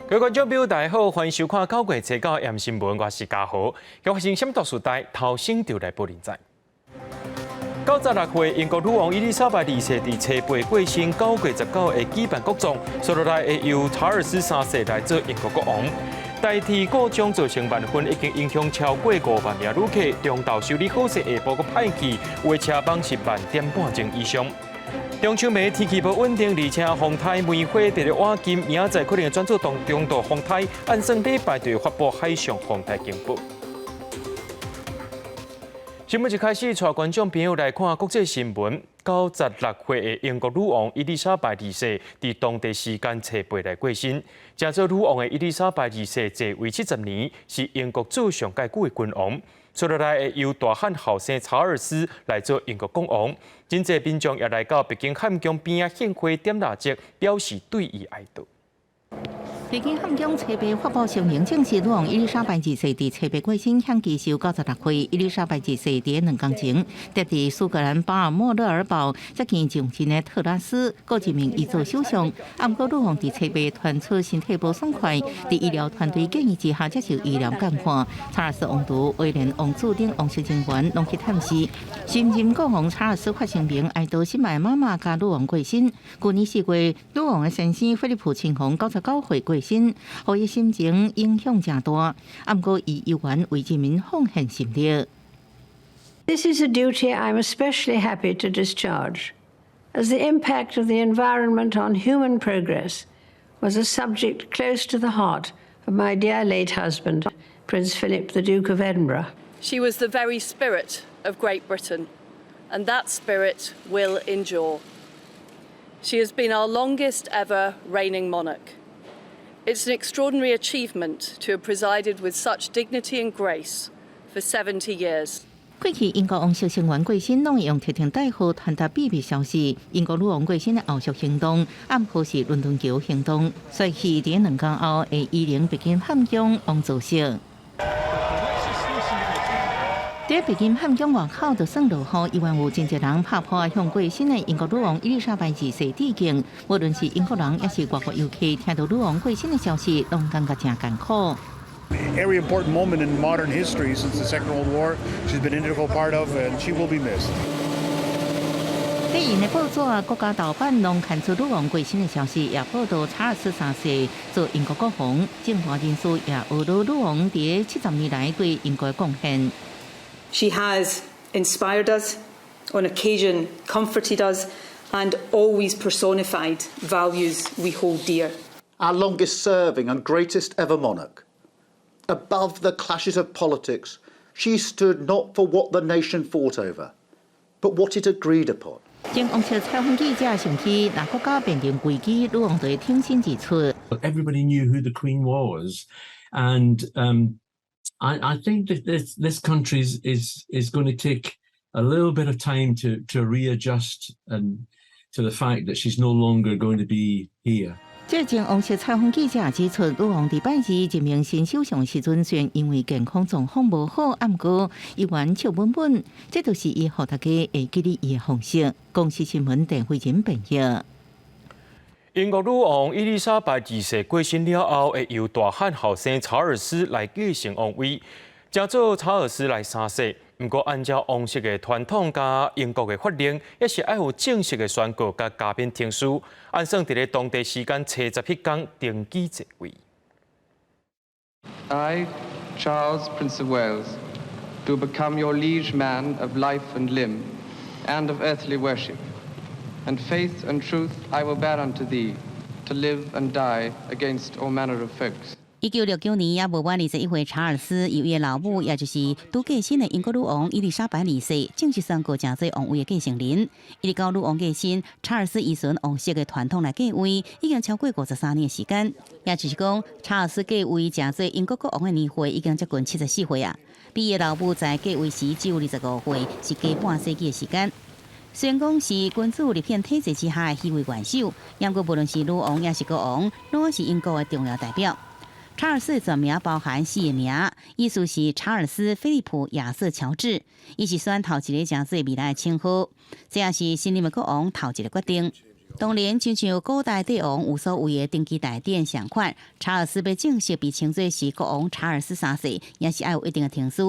各位觀眾朋友，大家好，歡迎收看9月初九暗新聞，我是嘉豪。發生啥物大事代，頭先就來報您知。96歲英國女王伊麗莎白二世佇初八過身，9月19會舉辦國葬，紲落來會由查爾斯三世來做英國國王。代替故障造成萬分，已經影響超過5萬名旅客。中晝修理好勢，下晡閣歹去，有的車班是慢點半鐘以上。中秋暝天氣無穩定，而且風颱梅花佇咧挖金，明仔載可能會轉做中度風颱，按算禮拜就會發布海上風颱警報。新聞一開始，帶觀眾朋友來看國際新聞。96歲的英國女王伊麗莎白二世，佇當地時間初八來過身。成做女王的伊麗莎白二世在位70年，是英國做上蓋久的君王。紲落來會由大漢後生查爾斯來做英國國王。真濟民眾也來到白金漢宮邊仔獻花點蠟燭，表示對伊哀悼。白金漢宮初八發布聲明，證實女王伊麗莎白二世佇初八過身，享耆壽96歲。伊麗莎白二世佇2工前，踮佇蘇格蘭巴爾莫勒爾堡接見上任的特拉斯，閣任命伊做首相。啊，毋過女王佇初八傳出身體無爽快，佇醫療團隊建議之下接受醫療感化。查爾斯王儲、威廉王子等王室成員攏去探視。新任國王查爾斯發聲明哀悼心愛媽媽佮女王過身。舊年4月，女王的先生菲利普親王99歲過身，予伊心情影響誠大。啊，毋過伊猶原為人民奉獻心力。 This is a duty I'm especially happy to discharge, as the impact of the environment on human progress was a subject close to the heart of my dear late husband, Prince Philip, the Duke of Edinburgh. She was the very spirit of Great Britain, and that spirit will endure. She has been our longest ever reigning monarch. It's an extraordinary achievement to have presided with such dignity and grace for 70 years. 過去英國王室成員過身，攏會用特定代號傳達秘密消息。英國女王過身的後續行動，暗號是倫敦橋行動，所以佇2工後會移靈白金漢宮王座室。佇白金漢宮外口就算落雨，依然有真濟人拍破向過身的英國女王伊麗莎白二世致敬。無論是英國人抑是外國遊客，聽到女王過身的消息，攏感覺誠艱苦。 Every important moment in modern history since the Second World War, she's been an integral part of, and she will be missed. 佇𪜶的報紙、國家頭版攏刊出女王過身的消息，也報道查爾斯三世做英國國王。政壇人士也呵咾女王佇70年來對英國的貢獻。 She has inspired us, on occasion comforted us, and always personified values we hold dear. Our longest serving and greatest ever monarch. Above the clashes of politics, she stood not for what the nation fought over, but what it agreed upon. 前王室採訪記者想起，若國家面臨危機，女王就會挺身而出。 Everybody knew who the Queen was, and I think that this country is going to take a little bit of time to readjust and to the fact that she's no longer going to be here. 這前王室採訪記者指出，女王佇拜二任命新首相時陣，雖然因為健康狀況無好，毋過依然笑穩穩，這就是伊予大家會記得伊的方式。公視新聞鄧慧仁編譯。英國女王伊麗莎白二世過身了後，會由大漢後生查爾斯來繼承王位，成做查爾斯來三世。毋過按照王室的傳統佮英國的法令，抑是愛有正式的宣告佮加冕程序。按算佇咧當地時間初十彼工登基繼位。 I, Charles, Prince of Wales, do become your liege man of life and limb, and of earthly worship. And faith and truth I will bear unto thee, to live and die against all manner of folks. 1969年，猶無滿21歲，查爾斯由伊的老母，也就是拄過身的英國女王伊麗莎白二世，正式宣告成做王位的繼承人。一直到女王過身，查爾斯依循王室的傳統來繼位，已經超過53年的時間。也就是講，查爾斯繼位成做英國國王的年歲已經接近74歲啊！比伊的老母在繼位時只有25歲，是加半世紀的時間。雖然講是君主立憲體制之下的虛位元首，毋過無論是女王抑是國王，攏是英國的重要代表。查爾斯的全名包含四個名，意思是查爾斯·菲利普·亞瑟·喬治，伊是選頭一个成做未來的稱號，這也是新任的國王頭一個決定。當然，親像古代帝王有所謂的登基大典相款，查爾斯欲正式被稱做是國王查爾斯三世，也是愛有一定的程序。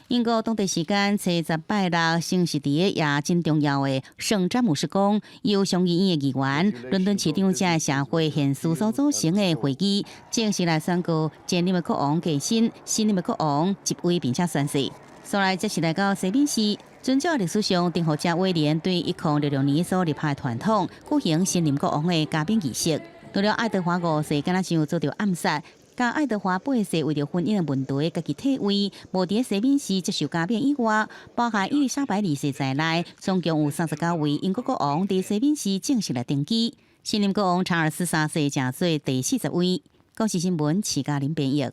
英國當地時間初十拜六，先是佇个也真重要的聖詹姆士宮，由上議院的議員、倫敦市長遮社會賢士所組成的會議，正式來宣告前任的國王過身，新任的國王接位並且宣誓。煞來則是來到西敏寺，遵照歷史上征服者威廉對1066年所立下的傳統，舉行新任國王的加冕儀式。除了愛德華五世敢若像遭著暗殺，佮愛德華八世為著婚姻的問題，家己退位，無佇西敏寺接受加冕以外，包含伊麗莎白二世在內，總共有39位英國國王佇西敏寺正式來登基。新任國王查爾斯三世成做第40位。公視新聞徐嘉玲編譯。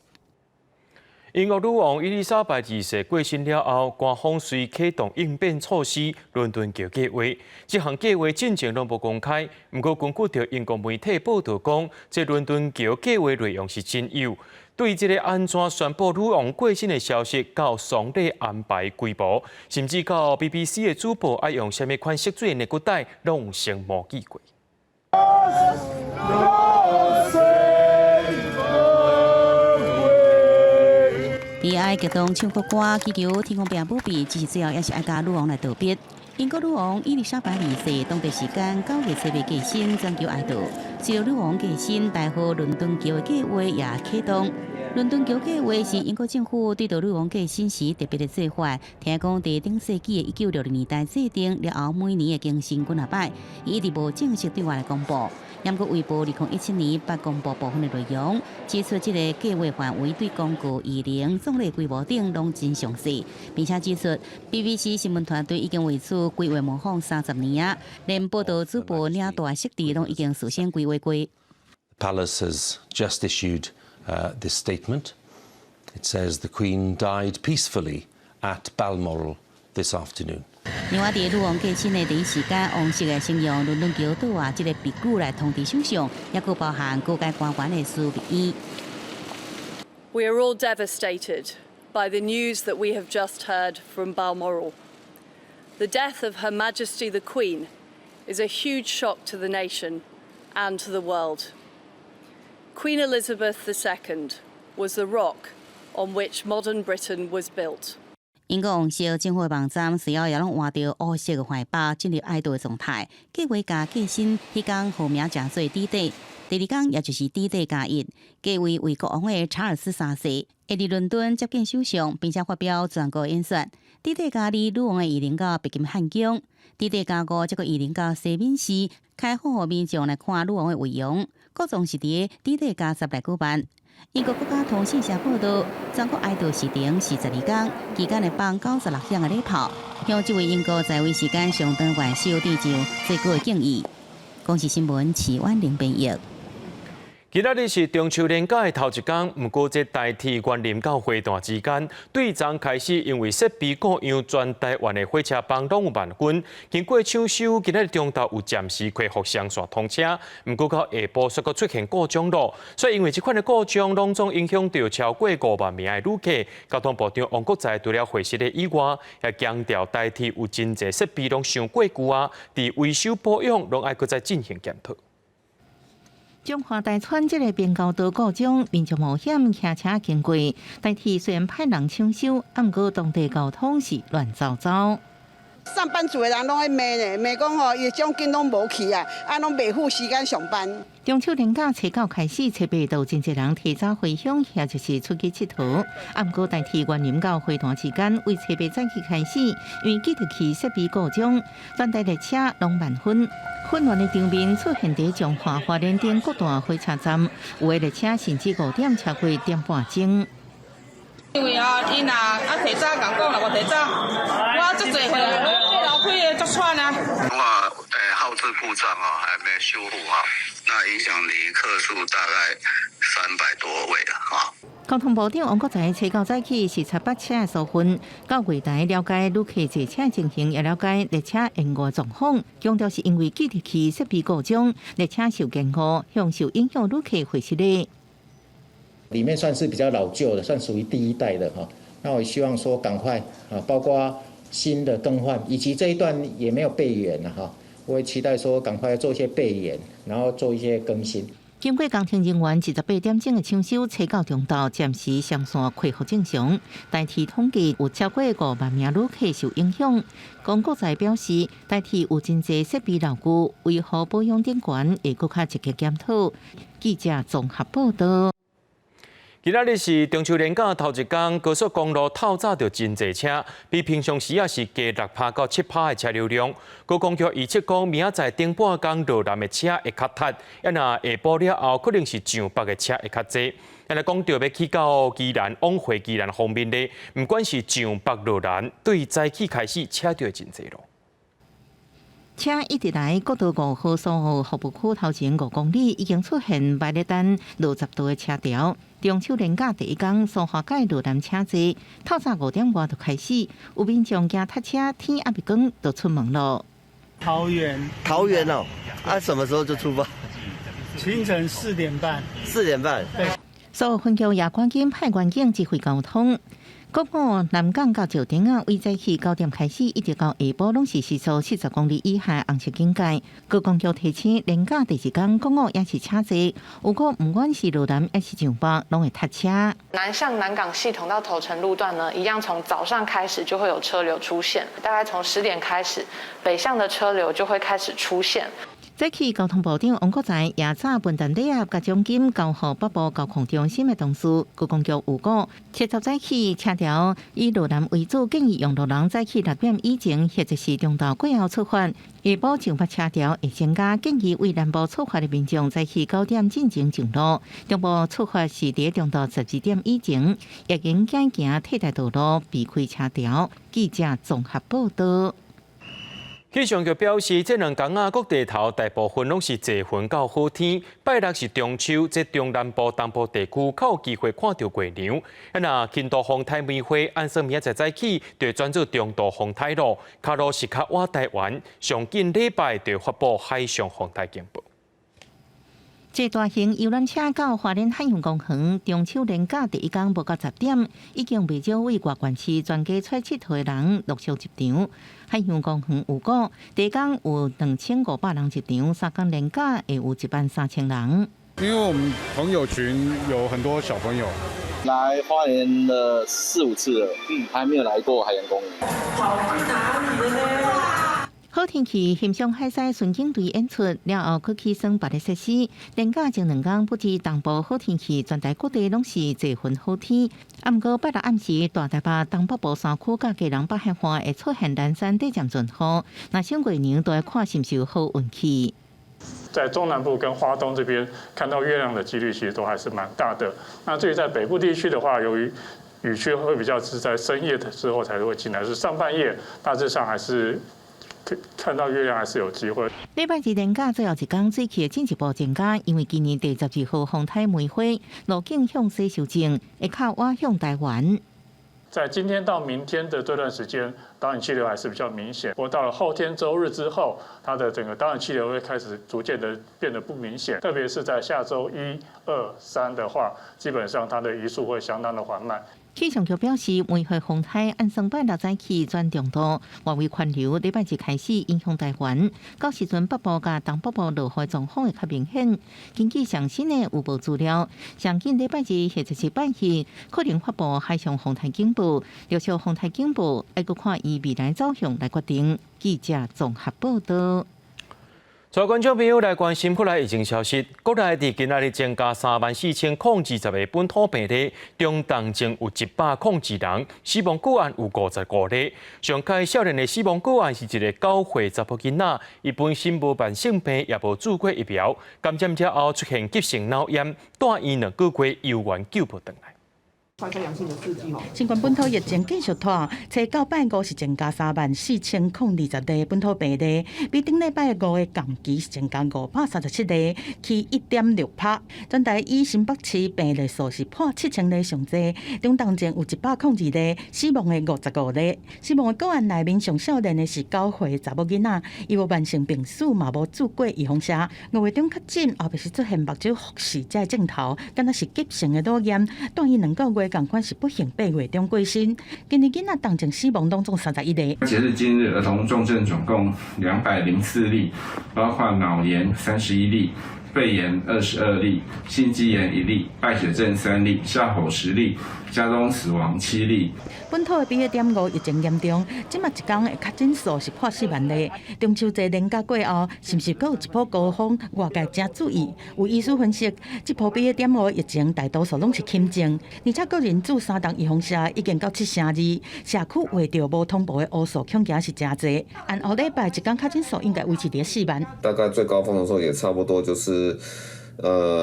英國女王伊麗莎白二世過身了後，官方隨啟動應變措施，倫敦橋計畫。這項計劃進前攏無公開，毋過根據著英國媒體報導講，這倫敦橋計劃內容是真有。對這个按怎宣布女王過身的消息，到喪禮安排規模，甚至到 BBC 的主播愛用啥物款色水的骨帶，攏有先模擬過。God save the Queen. 悲哀激動唱國歌，祈求天公伯保庇，只是最後也是愛共女王來道別。英國女王伊麗莎白二世當地時間9月7日過身，全球哀悼。隨著女王過身，大號倫敦橋的計劃也啟動。倫敦橋計劃是英國政府對著女王過身時特別的做法。聽講佇頂世紀的1960年代制定了後，每年會更新幾若擺，伊一直無正式對外來公布。毋過衛報2017年捌公布部分的內容，指出這个計劃範圍對公告、儀容、葬禮規模等攏真詳細，並且指出 BBC 新聞團隊已經為此規劃模仿30年啊，連報導主播領帶設置攏已經事先規劃過。 Palace has just issued this statement. It says the Queen died peacefully at Balmoral this afternoon. 另外，佇女王過身的第一時間，王室會先用倫敦橋倒啊這个別句來通知首相，抑閣包含高階官員的樞密院。 We are all devastated by the news that we have just heard from Balmoral. The death of Her Majesty the Queen is a huge shock to the nation and to the world. Queen Elizabeth II was the rock on which modern Britain was built. 英國王室政府的網站隨後也攏換著烏色的懷包，進入哀悼的狀態。計劃共過身彼工號名成做底底，第二工也就是底底加一，繼位為國王的查爾斯三世會佇倫敦接見首相，並且發表全國演說。底底加二女王的遺容到白金漢宮，底底加五這个遺容到西敏寺開放予民眾來看女王的遺容，國葬是佇底底加十來舉辦。英國國家通訊社報導，全國哀悼時長是12工，期間會放96響的禮炮，向這位英國在位時間上長元首致上最高的敬意。公視新聞徐婉玲編譯。今仔日是中秋連假的頭一工，毋過這台鐵員林到花壇之間，對昨開始因為設備故障，全台灣的火車班攏有慢分。經過搶修，今仔日中晝有暫時恢復雙線通車，毋過到下晡煞閣出現故障囉。所以因為這款的故障，攏總影響著超過5萬名的旅客。交通部長王國材除了會失禮以外，也強調台鐵有真濟設備攏傷過舊啊，佇維修保養攏愛閣再進行檢討。彰化大川這个平交道故障，民眾冒險騎車經過，台鐵雖然派人搶修，毋過當地交通是亂糟糟。上班族的人攏咧罵呢，罵講吼，伊的獎金攏無去啊，啊攏袂赴時間上班。中秋連假初九開始，初八就真濟人提早回鄉，或者是出去𨑨迌。啊，毋過台鐵員林到花壇之間，為初八早起開始，因為記得去設備故障，全台列車攏慢分。混亂的場面出現佇彰化花蓮頂各大火車站，有的列車甚至5點超過點半鐘。因為啊，𪜶若啊提早共講，若無提早，我足濟歲，爬樓梯的足喘啊。哇，號誌故障啊，還沒修復啊，那影響旅客數大概300多位了啊。交通部長王國材初九早起視察北車的疏運，到月台了解旅客坐車情形，也了解列車延誤狀況。強調是因為記憶器設備故障，列車受延誤，向受影響旅客回失禮。裡面算是比較老舊的，算屬於第一代的哈。那我希望說趕快啊，包括新的更換，以及這一段也沒有備援了哈。我會期待說趕快做一些備研，然後做一些更新。經過工程人員28點鐘的搶修，初九中晝暫時雙線恢復正常。台鐵統計有超過5萬名旅客受影響。王國材表示，台鐵有真濟設備老舊，維護保養頂懸會閣較積極檢討。記者綜合報道。今仔日是中秋連假頭一工，高速公路透早就真濟車，比平常時仔是加6%到7%的車流量。高公局預測講，明仔載頂半工落南的車會較塞，啊若下晡了後，可能是上北的車會較濟。啊若講著欲去到宜蘭往回宜蘭方面咧，毋管是上北落南，對早起開始車就會真濟咯。車一直來國道5號蘇澳服務區頭前5公里已經出現排列單60度的車潮。中秋連假第一工，蘇花改落南車濟，透早5點外就開始，有民眾驚塞車，天猶未光就出門咯。桃園，桃園哦，啊，什麼時候就出發？清晨4點半。 4點半。對。蘇澳分局也趕緊派員警指揮交通。國五南港到石碇仔，為早起9點開始，一直到下晡，攏是時速70公里以下紅色警戒。高公局提醒，連假第二工，國五也是車濟，如果毋管是落南抑是上北，攏會塞車。南向南港系統到頭城路段呢，一樣從早上開始就會有車流出現，大概從10點開始，北向的車流就會開始出現。早起交通部長王國材也早分擔禮盒佮獎金交予北部交控中心的同事。高公局有講，七十早起車潮以落南為主，建議用路人早起6點以前或者是中晝過後出發。下晡上北車潮會增加，建議為南部出發的民眾早起9點進前上路。中部出發是佇中晝12點以前，也應改行替代道路，避開車潮。記者綜合報道。氣象局表示，這兩工仔，各地頭大部分攏是濟雲到好天。拜六是中秋，這中南部、東部地區較有機會看著月亮。啊，若輕度風颱梅花，按算明仔載早起就會轉做中度風颱咯。跤路是較倚台灣，上緊禮拜就會發布海上風颱警報。坐大型遊覽車到花蓮海洋公園，中秋連假第一工無夠10點，已經袂少對外縣市專機出來𨑨迌的人陸續入場。海洋公園預估，第一工有2500人入場，3工連假會有1萬3000人。因為我們朋友群有很多小朋友來花蓮了四五次了，還沒有來過海洋公園。好天氣，欣賞海獅巡境隊演出了後，閣去耍別个設施。連假前兩工，不止東部好天氣，全台各地攏是濟雲好天。啊，毋過拜六暗時，大台北東北部山區佮基隆北海岸會出現零星短暫陣雨。若賞月娘都愛看是毋是有好運氣。在中南部跟花東這邊看到月亮的幾率其實都還是蠻大的。那至於在北部地區的話，由於雨區會比較是在深夜的時候才會進來，是上半夜大致上還是看到月亮還是有機會。禮拜二連假最後一工，水氣會進一步增加，因為今年第十二號風颱梅花路徑向西修正，會較倚向台灣。在今天到明天的這段時間，導引氣流還是比較明顯。不過到了後天週日之後，它的整個導引氣流會開始逐漸的變得不明顯，特別是在下週一、二、三的話，基本上它的移速會相當的緩慢。氣象局表示，梅花風颱按算拜六早起轉中度，外圍環流禮拜二開始影響台灣。到時陣北部佮東北部落雨狀況會較明顯。根據上新的預報資料，上緊禮拜二或者是拜四可能發布海上風颱警報。陸上風颱警報愛閣看伊未來走向來決定。記者綜合報道。帶觀眾朋友來關心國內疫情消息，國內佇今仔日增加34,020個本土病例，中重症有102人，死亡個案有55例。上較少年的死亡個案是一个9歲查埔囡仔，伊本身無慢性病，也無注過疫苗，感染了後出現急性腦炎，蹛院2個月猶原救無轉來。新冠本土疫情繼續拖，初九拜五是增加34,020例本土病例，比頂禮拜五的同期是增加537例，起1.6%。全台以新北市病例數是破7000例上濟，中重症有102例，死亡的55例。死亡的個案內面上少年的是9歲查某囡仔，伊無慢性病史，嘛無注過預防射。5月中確診，後壁是出現目睭複視這個症頭，敢若是急性的腦炎，蹛院2個月。仝款是不幸八月中過身。今年囡仔重症死亡攏總31例。截至今日，兒童重症總共204例，包括腦炎31例、肺炎22例、心肌炎1例、敗血症3例、哮吼10例，家中死亡7例。本土的 BA.5疫情嚴重，這馬一工的確診數是破4萬例。中秋節連假過後，是毋是閣有一波高峰？外界誠注意。有醫師分析，這波 BA.5疫情大多數攏是輕症，而且個人注三針預防射已經到7成2，社區畫著無通報的烏數恐驚是誠濟。按後禮拜一工確診數應該維持佇4萬。大概最高峰的時候也差不多就是，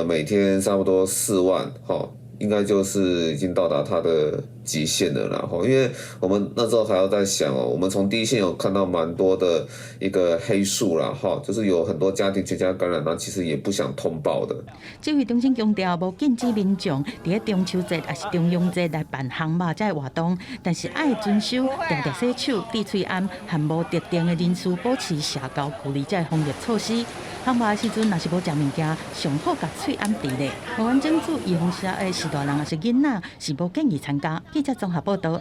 每天差不多4萬，哈。應該就是已經到達它的極限了啦，吼，因為我們那時候還要在想哦，我們從第一線有看到蠻多的一個黑數啦，哈，就是有很多家庭全家感染，那其實也不想通報的。指揮中心強調，無禁止民眾佇咧中秋節抑是重陽節來辦烘肉這个活動，但是愛遵守定定洗手、戴喙罨和無特定的人士保持社交距離這个防疫措施。烘肉的時陣，若是無食物件，上好共喙罨佇咧。無完整注預防射的是大人抑是囡仔，是無建議參加。記者綜合報道。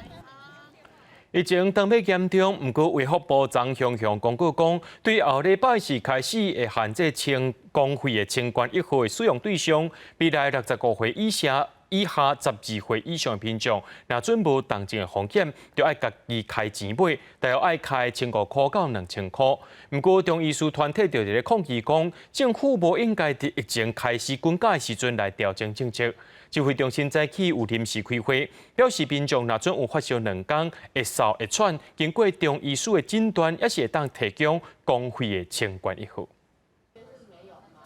疫情當欲嚴重，毋過衛福部張雄雄公告講，對後禮拜四開始會限制清公費的清冠一號的使用對象，未來65歲以下、12歲以上的民眾，若準無重症的風險，就愛家己開錢買，大約愛開1500塊到2000塊。毋過中醫師團體就佇咧抗議講，政府無應該佇疫情開始滾價的時陣來調整政策。指揮中心早起有臨時開會，表示民眾若準有發燒2工，會嗽會喘，經過中醫師的診斷，也是會當提供公費的清冠一號。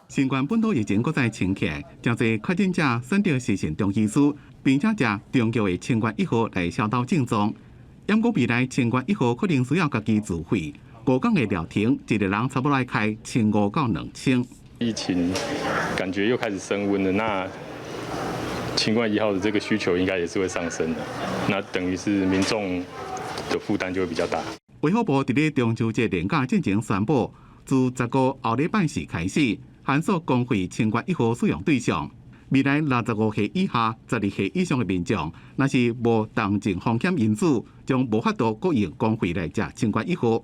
新冠本土疫情閣再升起，誠濟確診者選擇相信中醫師，並且食中藥的清冠一號來消除症狀。毋過未來清冠一號可能需要家己自費，5工的療程，一個人差不多愛開1500到2000。疫情感覺又開始升溫了，那清冠一號的這個需求應該也是會上升的，那等於是民眾的負擔就會比較大。衛福部佇咧中秋節連假進前宣布，自15後禮拜四開始，限縮公費清冠一號使用對象，未來65歲以下、12歲以上的民眾，若是無重症風險因子，將無法度閣用公費來食清冠一號，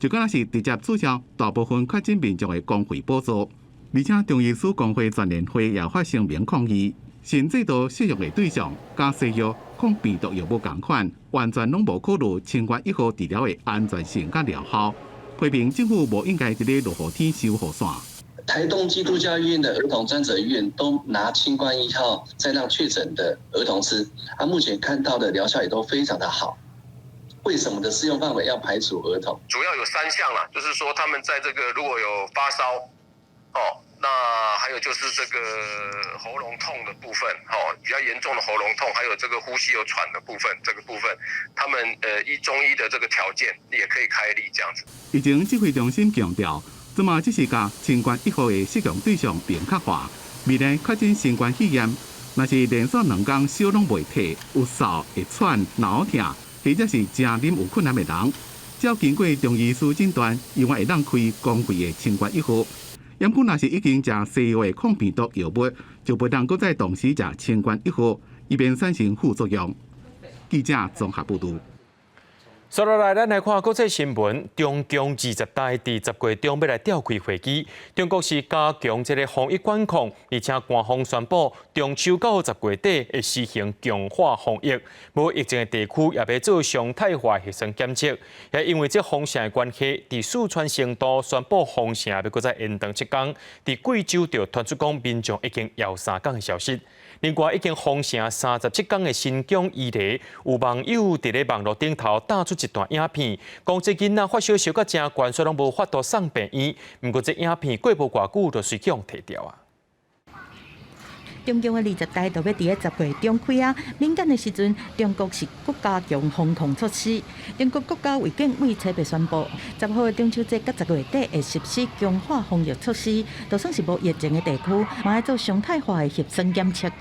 就敢若是直接取消大部分確診民眾的公費補助。而且中醫師公會全聯會也發聲明抗議，新制度適用的對象，佮西藥抗病毒藥物仝款，完全攏無考慮清冠一號治療的安全性佮療效，批評政府無應該佇咧落雨天收雨傘。台東基督教醫院的兒童專責醫院都拿清冠一號在讓確診的兒童吃，啊，目前看到的療效也都非常的好。為什麼的適用範圍要排除兒童？主要有三項啦，就是說他們在這個如果有發燒，哦，那還有就是這個喉嚨痛的部分，哦，比較嚴重的喉嚨痛，還有這個呼吸有喘的部分，這個部分，他們依中醫的這個條件也可以開立這樣子。疫情指揮中心強調，這馬只是共清冠一號的適用對象明確化，未來確診新冠肺炎，若是連續2工燒攏袂退，有嗽會喘、腦痛，或者是食啉有困難的人，只要經過中醫師診斷，猶原會當開公費的清冠一號。毋過若是已經食西藥的抗病毒藥物，就袂當閣再同時食清冠一號，以免產生副作用。記者綜合報導。接落來，咱來看國際新聞。中共20大佇10月中欲來召開會議，中國是加強這个防疫管控，而且官方宣布中秋到10月底會實行強化防疫，無疫情的地區也欲做常態化核酸檢測。也因為這封城的關係，佇四川成都宣布封城欲閣再延長7工，佇貴州就傳出講民眾已經枵3工的消息。另外，已經封城37工的新疆伊犁，有網友佇咧網路頂頭貼出一段影片，講這囡仔發燒燒甲誠懸，煞攏無法度送病院。毋過這影片過無偌久就隨予人提掉啊。中共的20大就欲佇咧10月中開啊，敏感的時陣，中國是閣加強防控措施。中國國家衛健委初步宣布，10號的中秋節佮10月底會實施強化防疫措施，就算是無疫情的地區，嘛愛做常態化的核酸檢測。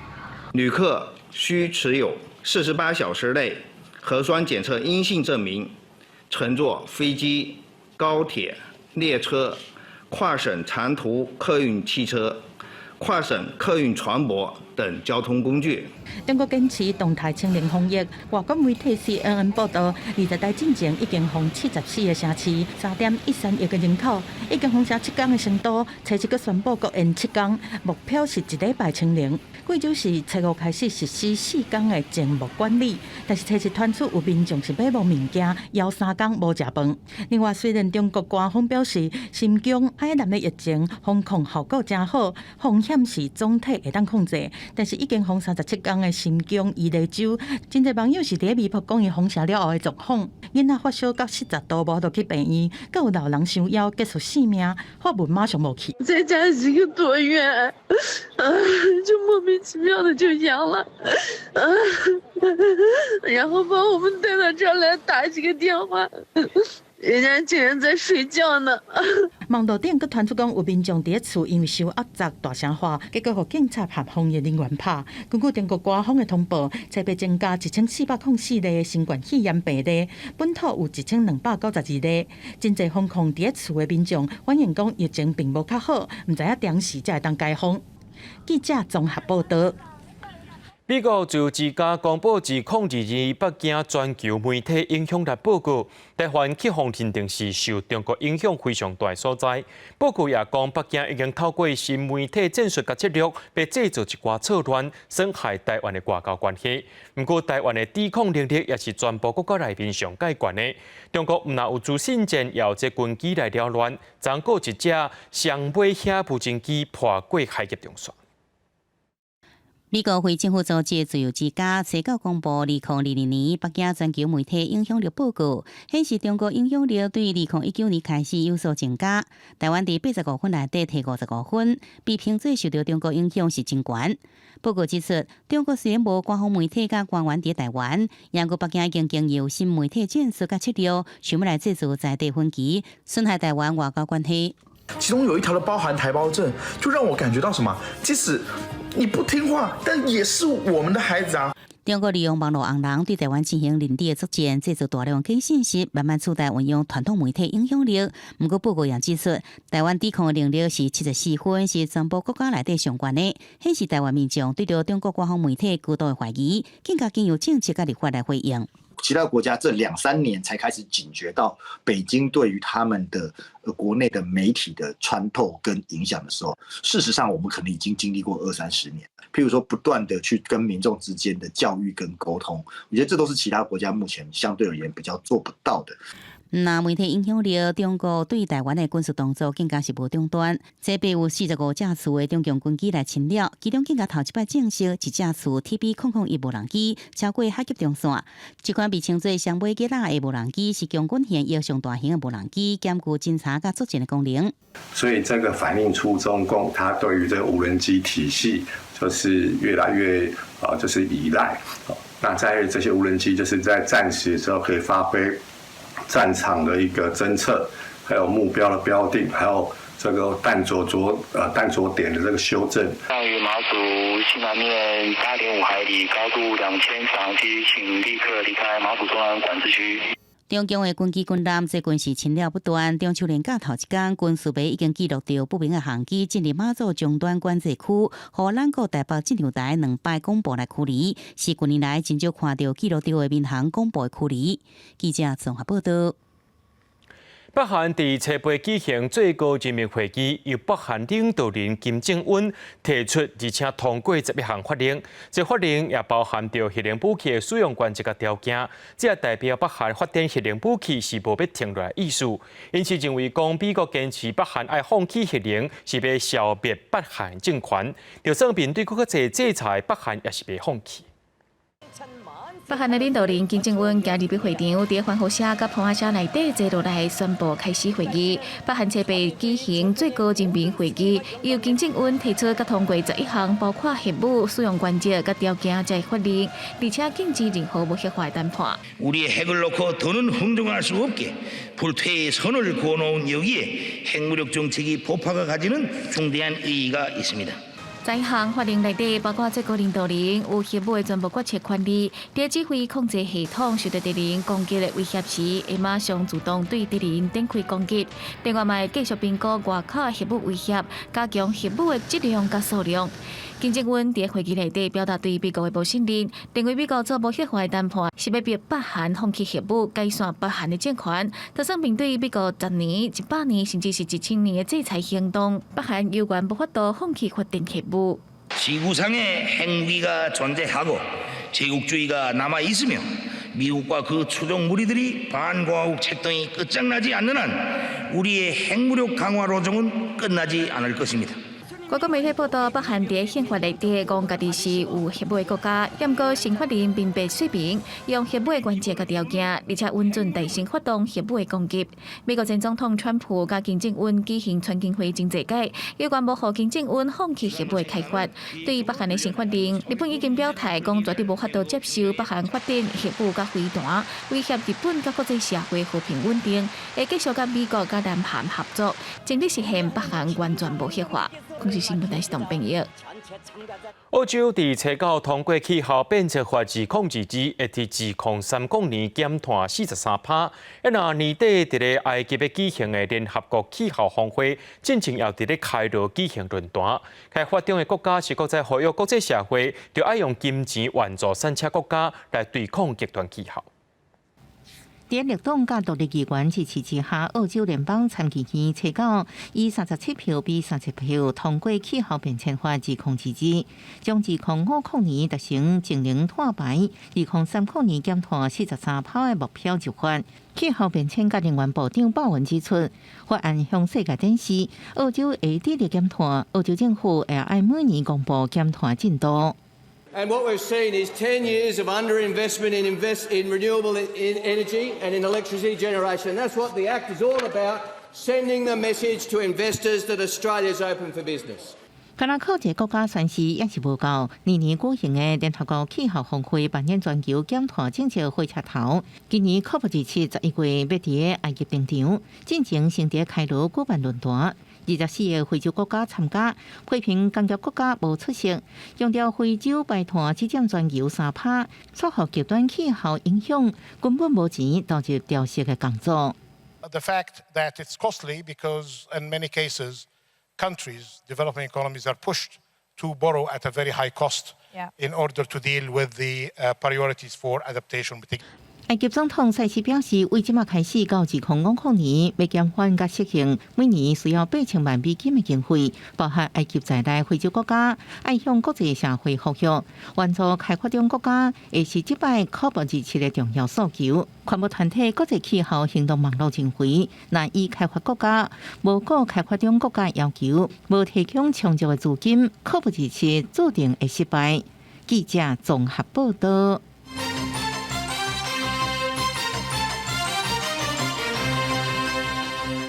旅客須持有48小時內核酸檢測陰性證明，乘坐飛機、高鐵、列車、跨省長途客運汽車、跨省客運船舶等交通工具。中國堅持動態清零防疫，外國媒體 CNN 報道，20日進前已經封74個城市，3.13億個人口，已經封城7天的成都，初一閣宣布閣延7天，目標是一禮拜清零。貴州市初五開始實施4天的靜默管理，但是初一傳出有民眾是買無物件，枵3工無食飯。另外，雖然中國官方表示新疆海南的疫情防控效果誠好，風險是總體會當控制，但是已經封37天的新疆伊犁州，真濟網友是佇微博講伊封城了後的狀況，囡仔發燒到40度，無法度去病院，閣有老人傷枵結束性命，發文馬上無去。在家一個多月，就莫名其妙的就陽了，然後把我們帶到這兒來打幾個電話，人家竟然在睡覺呢。網路頂閣傳出講有民眾佇厝因為受壓榨大聲喊，結果予警察和防疫人員拍。根據中國官方的通報，初步增加1404例新冠肺炎病例，本土有1292例。真濟封控佇厝的民眾反映講疫情並無較好，毋知影當時才會當解封。記者綜合報道。美國自由之家公布2022北京全球媒體影響力報告，台灣去予認定是受中國影響非常大的所在。報告也講，北京已經透過新媒體戰術佮策略，欲製造一寡錯亂，損害台灣的外交關係。毋過，台灣的抵抗能力也是全部國家內面上蓋懸的。中國毋但有資訊戰，也有這軍機來擾亂，昨閣有一隻雙尾鷹無人機破過海峽中線。美國非政府組織自由之家初九公布2022年北京全球媒體影響力報告，顯示中國影響力對2019年開始有所增加。台灣佇85分內底提55分，被評做受著中國影響是真懸。報告指出，中國雖然無官方媒體佮官員佇台灣，毋過北京已經經由新媒體戰術佮策略，想欲來製造在地分歧，損害台灣外交關係。其中有一條的包含台胞證，就讓我感覺到什麼？即使你不聽話，但也是我們的孩子啊！中國利用網路紅人對台灣進行認知的作戰，製造大量假信息，慢慢取代運用傳統媒體影響力。毋過報告也指出，台灣抵抗的能力是74分，是全部國家內底上懸的，顯示台灣民眾對著中國官方媒體高度的懷疑，更加經由政策佮立法來回應。其他國家這兩三年才開始警覺到北京對於他們的國內的媒體的穿透跟影響的時候，事實上我們可能已經經歷過二三十年。譬如說，不斷的去跟民眾之間的教育跟溝通，我覺得這都是其他國家目前相對而言比較做不到的。那媒體影響力，中國對台灣的軍事動作更加是無中斷。這擺有45架次的中共軍機來侵擾，其中更加頭一擺證實一架次 TB001無人機超過海峽中線。這款被稱做雙尾雞仔的無人機是共軍現役上大型的無人機，兼具偵察佮作戰的功能。所以這個反映出中共他對於這個無人機體系就是越來越啊，就是依賴。那在這些無人機就是在戰時的時候可以發揮戰場的一個偵測，還有目標的標定，還有這個彈着點的這個修正。位於馬祖西南面8.5海里，高度2000尺，請立刻離開馬祖中央管制區。中共的軍機軍艦最近是侵擾不斷，中秋連假頭一工，軍事媒已經記錄著不明的航機進入馬祖終端管制區，予咱國台北戰場台兩擺廣播來驅離，是近年來真少看著記錄著的民航廣播驅離。記者綜合報道。北韓佇初八舉行最高人民會議，由北韓領導人金正恩提出，而且通過11項法令。這法令也包含著核能武器的使用原則佮條件，這也代表北韓發展核能武器是無欲停落來意思。因此認為講，美國堅持北韓愛放棄核能，是欲消滅北韓政權。就算面對閣較濟制裁，北韓也是袂放棄。北韓的領導人金正恩行入去會場，佇歡呼聲佮砲仔聲內底坐落來宣布開始會議。北韓初八舉行最高人民會議，由金正恩提出佮通過11項，包括核武使用原則佮條件這法令，而且禁止任何無核化談判。 우리핵을놓고더는흥정할수없게불퇴의선을그어놓은여기에핵무력정책의보파가가지는중대한의의가있습니다。 在項法令內底，包括最高領導人有核武的全部決策權利，佇指揮控制系統受到敵人攻擊的威脅時，會馬上自動對敵人展開攻擊。另外，嘛會繼續評估外口的核武威脅，加強核武的質量佮數量。金正恩佇會議內底表達對美國的無信任，認為美國做無核化的談判是欲逼北韓放棄核武，解散北韓的政權。就算面對美國10年、100年，甚至是1000年的制裁行動，北韓猶原無法度放棄發展核武。 지구상에 핵무기가 존재하고 제국주의가 남아 있으며 미국과 그 추종 무리들이 반공화국 책동이 끝장나지 않는 한 우리의 핵무력 강화 로정은 끝나지 않을 것입니다. 外國媒體報道，北韓佇憲法內底講，家己是有核武的國家，毋過新法令明白說明，用核武的原則佮條件，而且允准代先發動核武的攻擊。美國前總統川普佮金正恩舉行川金會真濟屆，猶原無予金正恩放棄核武的開發。對於北韓的新法令，日本已經表態講絕對無法度接受北韓發展核武佮飛彈，威脅日本佮國際社會和平穩定，會繼續佮美國佮南韓合作，盡力實現北韓完全無核化。公視新聞台是董編譯。澳洲佇初九通過氣候變遷法2022，會佇2030年減碳43%。若年底佇咧埃及欲舉行的聯合國氣候峰會，進前也佇咧開羅舉行論壇。開發中的國家是閣再呼籲國際社會，著愛用金錢援助產車國家來對抗極端氣候。佇綠黨佮獨立議員支持之下，澳洲聯邦參議院初九以37票比30票通過氣候變遷法2022，將2050年達成淨零碳排，2030年減碳43%的目標入法。氣候變遷佮能源部長鮑文指出，法案向世界展示澳洲會致力減碳，澳洲政府會愛每年公布減碳進度。 And what we've seen is 10 years of underinvestment in renewable energy and in electricity generation. That's what the Act is all about, sending the message to investors that Australia is open for business. 敢若靠一個國家宣示猶是無夠，年年舉行的聯合國氣候峰會扮演全球減碳政策火車頭。今年 COP27 11月欲佇埃及登場，進前先佇開羅舉辦論壇。24個非洲國家參加，批評工業國家無出席，強調非洲排碳只佔全球3%，受予極端氣候影響，根本無錢投入調適的工作。 The fact that it's costly because in many cases countries, developing economies are pushed to borrow at a very high cost in order to deal with the priorities for adaptation. 埃及總統塞西表示，為這馬開始到2050年，欲減緩佮適應，每年需要8000萬美金的經費，包含埃及在內非洲國家，愛向國際社會呼籲，援助開發中國家，會是這擺 COP27的重要訴求。環保團體國際氣候行動網絡認為，若以開發國家無顧開發中國家要求，無提供充足的資金，COP27注定會失敗。記者綜合報道。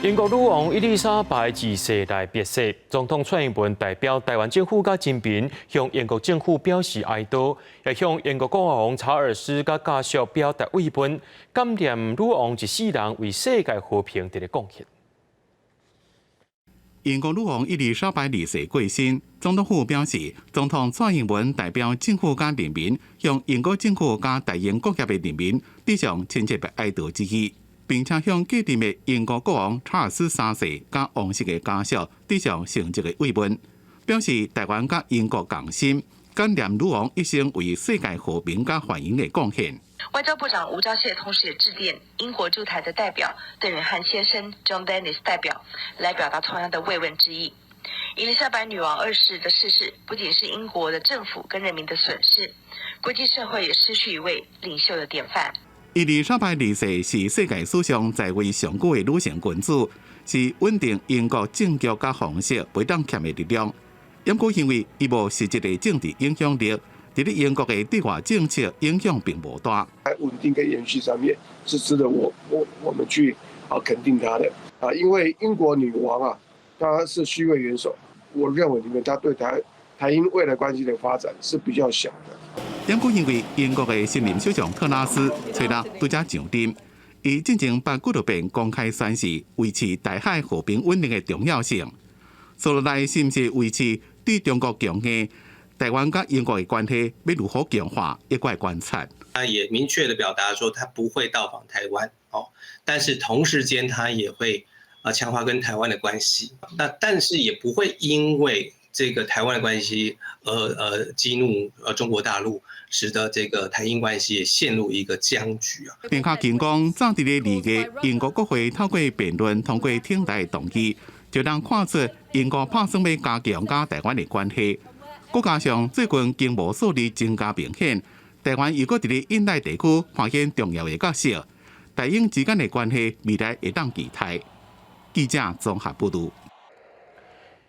英國女王伊麗莎白二世來別逝，總統蔡英文代表台灣政府佮人民向英國政府表示哀悼，也向英國國王查爾斯佮家屬表達慰問，感念女王一世人為世界和平佇咧貢獻。英國女王伊麗莎白二世過身，總統府表示，總統蔡英文代表政府佮人民，向英國政府佮大英國協的人民致上深切的哀悼之意。並且向繼任的英國國王查爾斯三世佮王室的家屬致上誠摯的慰問，表示台灣佮英國共心，感念女王一生為世界和平佮繁榮的貢獻。外交部長吳釗燮同時也致電英國駐台的代表鄧遠漢先生 John Dennis 代表，來表達同樣的慰問之意。伊麗莎白女王二世的逝世，不僅是英國的政府跟人民的損失，國際社會也失去一位領袖的典範。伊麗莎白二世是世界史上在位上久的女性君主，是穩定英國政局佮皇室袂當欠的力量。毋過因為伊無實質的政治影響力，佇咧英國的對外政策影響並無大。在穩定跟延續上面是值得我們去肯定她的啊，因為英國女王啊，她是虛位元首，我認為裡面她對台英未來關係的發展是比較小的。毋過因為英國的新任首相特拉斯揣六拄才上任，伊進前捌幾落遍公開宣示維持台海和平穩定的重要性。接落來是毋是維持對中國強硬，台灣佮英國的關係欲如何強化，猶閣愛觀察。他也明確的表達說，他不會到訪台灣，哦，但是同時間他也會啊強化跟台灣的關係。那但是也不會因為這個台灣的關係而激怒中國大陸，使得這個台英關係也陷入一個僵局啊。田卡金講，早佇咧2月，英國國會透過辯論通過挺台動議，就通看出英國拍算欲加強佮台灣的關係。閣加上最近經貿數字增加明顯，台灣又閣佇咧印太地區扮演重要的角色，台英之間的關係未來會當期待。記者綜合報導。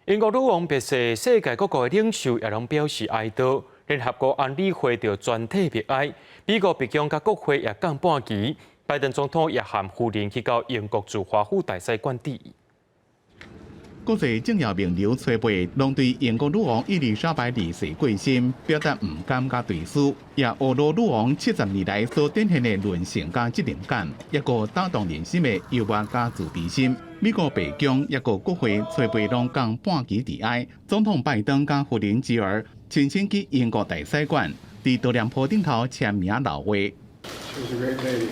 英國女王病逝，世界各國的領袖也攏表示哀悼。聯合國安理會就全體默哀，美國白宮佮國會也降半旗。拜登總統也和夫人去到英國駐華府大使館致意。國際政要名流初輩攏對英國女王伊麗莎白二世過身表達毋甘佮追思，也呵咾女王70年來所展現的韌性佮責任感，抑閣打動人心的幽默佮慈悲心。美國白宮抑閣國會初輩攏降半旗致哀，總統拜登佮夫人吉爾親身去英國大使館，佇悼念簿頂頭簽名留話。 She was a great lady.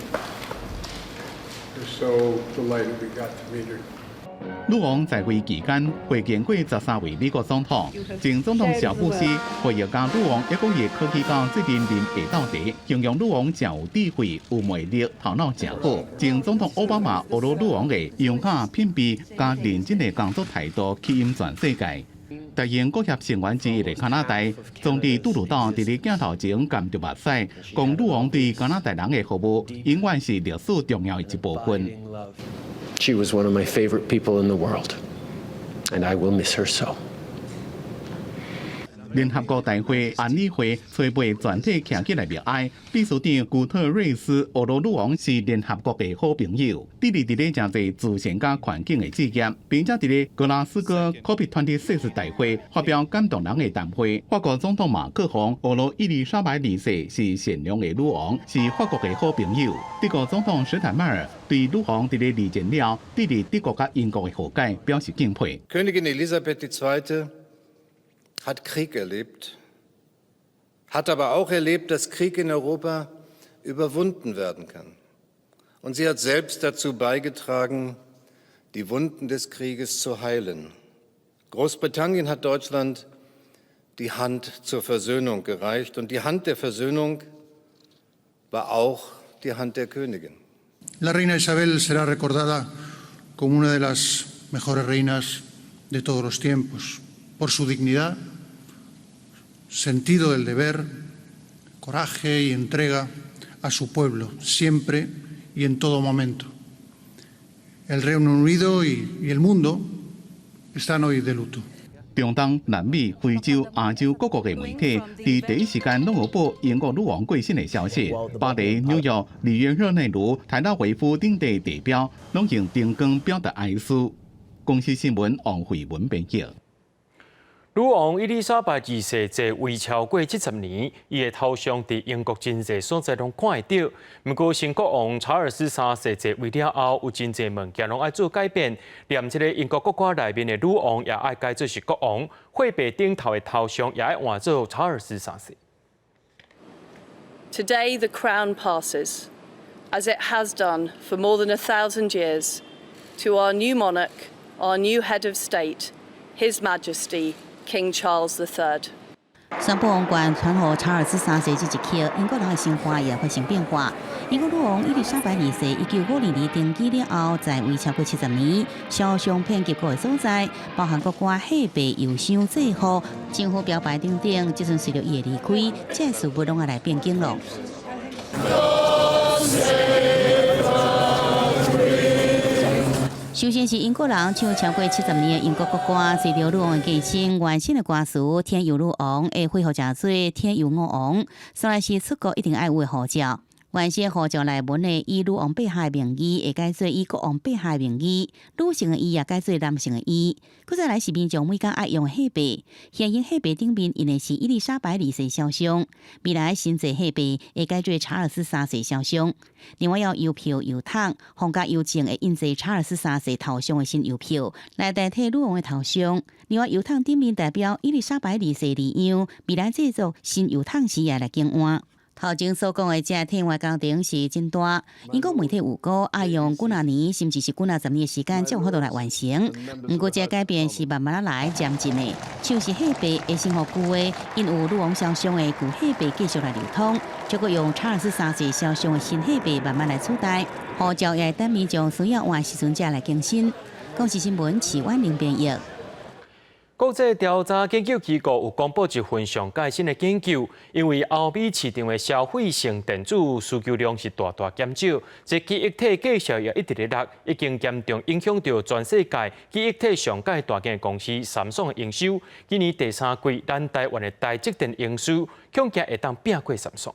We're so delighted we got to meet her. 女王在位期間會見過13位美國總統，前總統小布希回憶佮女王一個月可去到做陣啉下晝茶，形容女王誠有智慧、有魅力、頭腦誠好。前總統奧巴馬呵咾女王的優雅品味佮認真的工作態度，吸引全世界。台英國協成員之一的加拿大總理杜魯多佇咧鏡頭前含著目屎，講女王對加拿大人的服務，永遠是歷史重要的一部分。 She was one of my favorite people in the world, and I will miss her so. 聯合國大會安理會初輩全體徛起來默哀，秘書長古特瑞斯呵咾女王是聯合國的好朋友，致力佇咧誠濟慈善佮環境的事業，並且佇咧格拉斯哥 COP26 大會發表感動人的談話。法國總統馬克宏呵咾伊麗莎白二世是善良的女王，是法國的好朋友。德國總統施坦邁爾對女王佇咧二戰了致力德國佮英國的和解表示敬佩。 Königin Elisabeth II. Hat Krieg erlebt, hat aber auch erlebt, dass Krieg in Europa überwunden werden kann. Und sie hat selbst dazu beigetragen, die Wunden des Krieges zu heilen. Großbritannien hat Deutschland die Hand zur Versöhnung gereicht. Und die Hand der Versöhnung war auch die Hand der Königin. La reina Isabel será recordada como una de las mejores reinas de todos los tiempos, por su dignidad, sentido del deber, coraje y entrega a su pueblo, siempre y en todo momento. El Reino Unido y el mundo están hoy de luto. 中東、南美、非洲、亞洲各國的媒體，佇第一時間攏有報英國女王過身的消息。巴黎、紐約、里約熱內盧、台拉維夫等地地標，攏用燈光表達哀思。公視新聞王慧文編輯。女王伊麗莎白二世在位超過70年，伊的頭像佇英國真濟所在攏看會著。毋過新國王查爾斯三世繼位了後，有真濟物件攏愛做改變，連這个英國國歌內面的女王也愛改做是國王，貨幣頂頭的頭像也愛換做查爾斯三世。 Today the crown passes, as it has done for more than 1,000 years, to our new monarch, our new head of state, His Majesty King Charles III。宣布王冠傳予查爾斯三世這一刻，英國人的生活也發生變化。英國女王伊麗莎白二世1952年登基了後，在位超過70年，肖像遍及各个所在，包含國歌、貨幣、郵箱、制服、政府標牌等等。這陣隨著伊的離開，這个事物攏愛來變更囉。God save the Queen。首先是英國人唱超過70年的英國國歌，隨著女王的過身，原先的歌詞“天佑女王”會恢復成做“天佑我王”，煞來是出國一定愛有的護照。原先護照內文的以女王陛下的名義，會改做以國王陛下的名義；女性的伊也改做男性的伊。閣再來是民眾每工愛用的貨幣，現行貨幣頂面印的是伊麗莎白二世肖像，未來新制貨幣會改做查爾斯三世肖像。另外，有郵票、郵筒、皇家郵政會印製查爾斯三世頭像的新郵票，來代替女王的頭像。另外，郵筒頂面代表伊麗莎白二世字樣，未來製作新郵筒時也來更換。頭前所講的這替換工程是真大，英國媒體有估愛用幾若年，甚至是幾若十年的時間，才有法度來完成。毋過，這改變是慢慢來漸進的，像是貨幣會先予舊的印有女王肖像的舊貨幣繼續來流通，再閣用查爾斯三世肖像的新貨幣慢慢來取代。護照也會等民眾需要換時陣才來更新。公視新聞徐婉玲編譯。國際調查研究機構有公布一份上蓋新的研究，因為歐美市場的消費性電子需求量是大大減少，這記憶體價數也一直咧落，已經嚴重影響著全世界記憶體上蓋大間公司三星的營收。今年第三季，咱台灣的台積電營收恐驚會當拚過三星。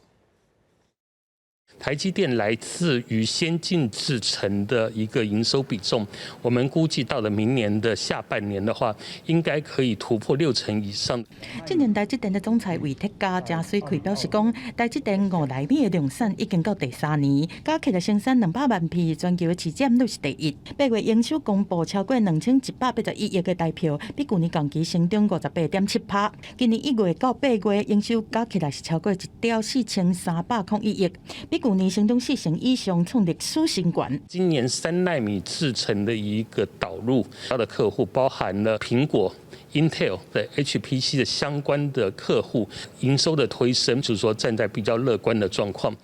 台積電來自於先進製程的一個營收比重，我們估計到了明年的下半年的話，應該可以突破6成以上。今年台積電的總裁魏哲家鄭水開表示講，台積電5納米的量產已經到第三年，加起來生產200萬片，全球的市佔率是第一。8月營收公布超過2181億的台票，比舊年同期成長58.7%。今年1月到8月營收加起來是超過1兆4301億，比舊年成長4成以上，創歷史新高。今年3納米製程的一個導入，它的客戶包含了蘋果、Intel 的 HPC 的相關的客戶，營收的推升，就是說站在比較樂觀的狀況。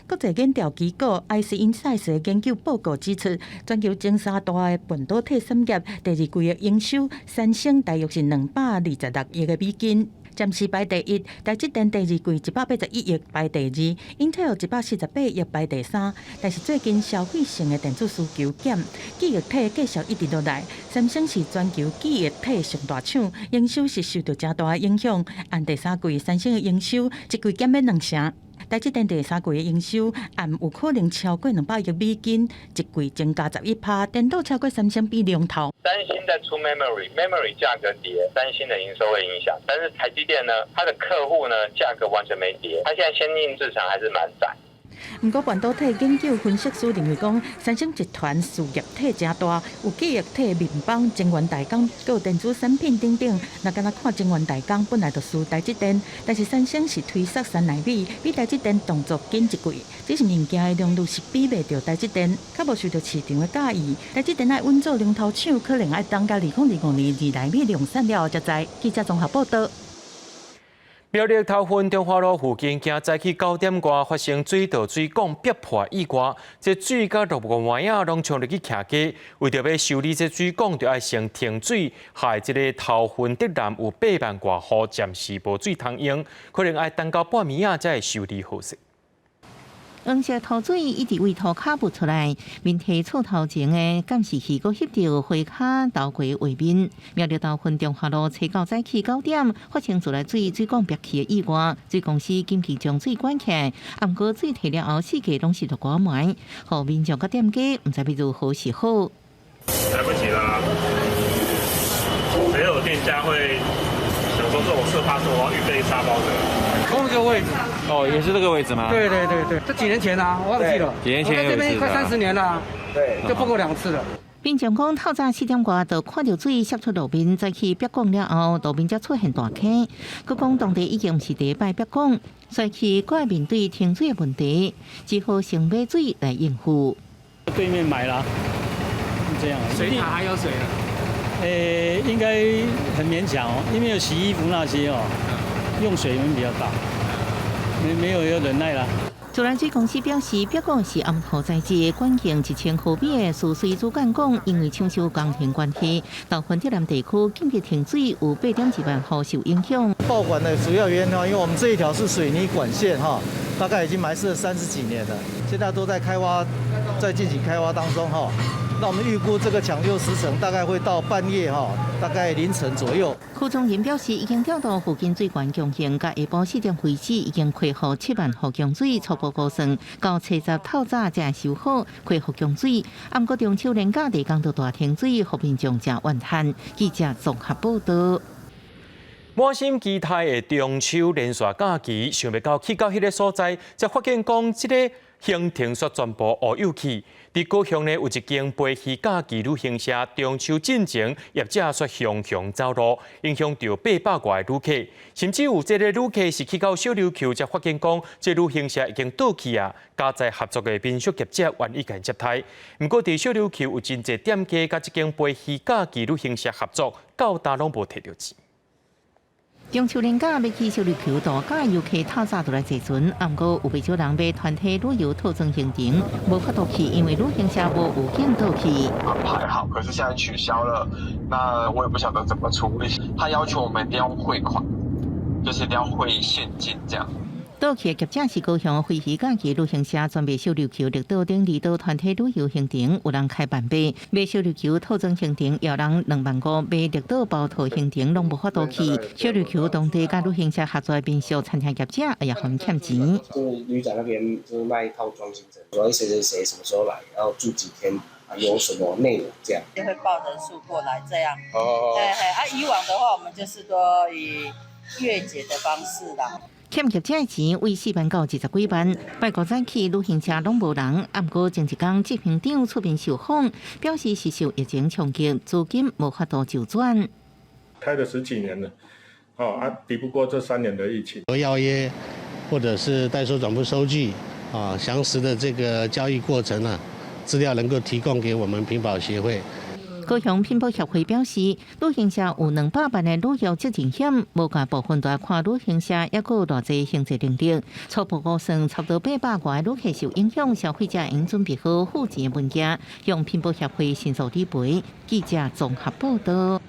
國際研調機構 IC Insights 的研究報告指出，全球前三大的半導體產業第二季的營收，三星大約是226億的美金。暫時排第一，台積電第二季181億排第二，Intel 148億排第三。但是最近消費性的電子需求減，記憶體價數一直落來。三星是全球記憶體上大廠，營收是受著誠大的影響。按第三季三星的營收一季減欲2成。台積電第三季的營收按有可能超過200億美金，一季增加11%，顛倒超過三星變龍頭。三星在出 memory，memory 價格跌，三星的營收會影響。但是台積電呢，它的客戶呢價格完全沒跌，它現在先進製程還是蠻窄。毋過半導體研究分析師認為講，三星集團事業體誠大，有記憶體、面板、晶圓代工、閣有電子產品等等。若干焦看晶圓代工本來就輸台積電，但是三星是推捒3納米，比台積電動作緊一季，只是物件的良率是比袂著台積電，較無受著市場的佮意。台積電愛穩做龍頭廠，可能愛等到2025年2納米量產了後才知。記者綜合報導。苗栗頭份中華路附近，今早起9點外發生水道水管逼破意外，這水佮落雨仔攏衝入去徛家，為著欲修理這水管，就愛先停水，害這个頭份竹南有8萬外戶暫時無水通用，可能愛等到半暝仔才會修理好勢。黃色塗水一直對塗跤噴出來，面佇厝頭前的監視器閣翕著火跤投過畫面。苗栗頭份中華路初九早起9點發生自來水水管爆去的意外，水公司緊急將水關起來，毋過水退了後，四界攏是落雨糜，予民眾佮店家毋知欲如何是好。來不及啦！沒有店家會想說這種事發生，我要預備沙包的。同一個位置。哦，也是這個位置嗎？對對對對，這幾年前啊，我忘記了。幾年前。我在這邊快30年了。對。就破過兩次了。民眾講，透早4點外就看著水瀉出路面，再去煏管了後，路面才出現大坑。閣講當地已經毋是第一擺煏管，所以閣愛面對停水的問題，只好先買水來應付。對面買啦，這樣。水塔還有水啊？應該很勉強哦，因為有洗衣服那些哦，用水會比較大。沒有要忍耐啦。自來水公司表示，煏管是暗塗材質，管徑1000毫米的輸水主管講，因為搶修工程關係，頭份竹南地區緊急停水，有8.2萬戶受影響。爆管的主要原因呢，因為我們這一條是水泥管線哈，大概已經埋設30幾年了，現在都在開挖，在進行開挖當中哈。那我們預估這個搶救時程大概會到半夜哈，大概凌晨左右。柯宗仁表示，已經調到附近水源供應，佮下晡4點開始已經恢復7萬戶供水，初步估算到初十透早才修好恢復供水。毋過中秋連假麗江都大停水，予民眾誠怨嘆。記者綜合報道。滿心期待的中秋連續假期，想袂到去到彼个所在，才發現講這个行程煞全部烏有去。佇高雄呢，有一間飛魚假期旅行社，中秋進前業者煞雄雄走路，影響著800外旅客，甚至有這个旅客是去到小琉球，才發現講這旅行社已經倒去啊。佳哉合作的民宿業者願意共接待，毋過佇小琉球有真濟店家佮這間飛魚假期旅行社合作，到今攏無提著錢。中秋連假欲去小琉球度假，遊客透早就來坐船，毋過有不少人買團體旅遊套裝行程，無法度去，因為旅行社無預警倒去。安排好，可是現在取消了，那我也不曉得怎麼處理。他要求我們一定要匯款，就是一定要匯現金這樣。倒去的業者是高雄飛魚假期旅行社，專賣小琉球綠島頂離島團體旅遊行程，有人開萬八買小琉球套裝行程，有人2萬5買綠島包套行程，攏無法度去。小琉球當地佮旅行社合作的民宿餐廳業者也予𪜶欠錢。就是旅展那邊就是賣套裝行程，說誰誰誰什麼時候來，然後住幾天，有什麼內容這樣。就會報人數過來這樣。哦。嘿嘿，啊，以往的話，我們就是說以月結的方式啦。欠業者的錢為4萬到20幾萬，拜五早起旅行社攏無人。毋過前一工執行長出面受訪，表示是受疫情衝擊，資金無法度周轉。開了十幾年了，哦啊，抵不過這3年的疫情。要約或者是代收轉付收據啊，詳實的這個交易過程啊，資料能夠提供給我們品保協會。高雄品保協會表示，旅行社有200萬的旅遊責任險，無共部分來看旅行社抑閣有偌濟行政能力。初步估算，差不多800外旅客受影響，消費者應準備好付錢的文件，向品保協會申訴理賠。記者綜合報道。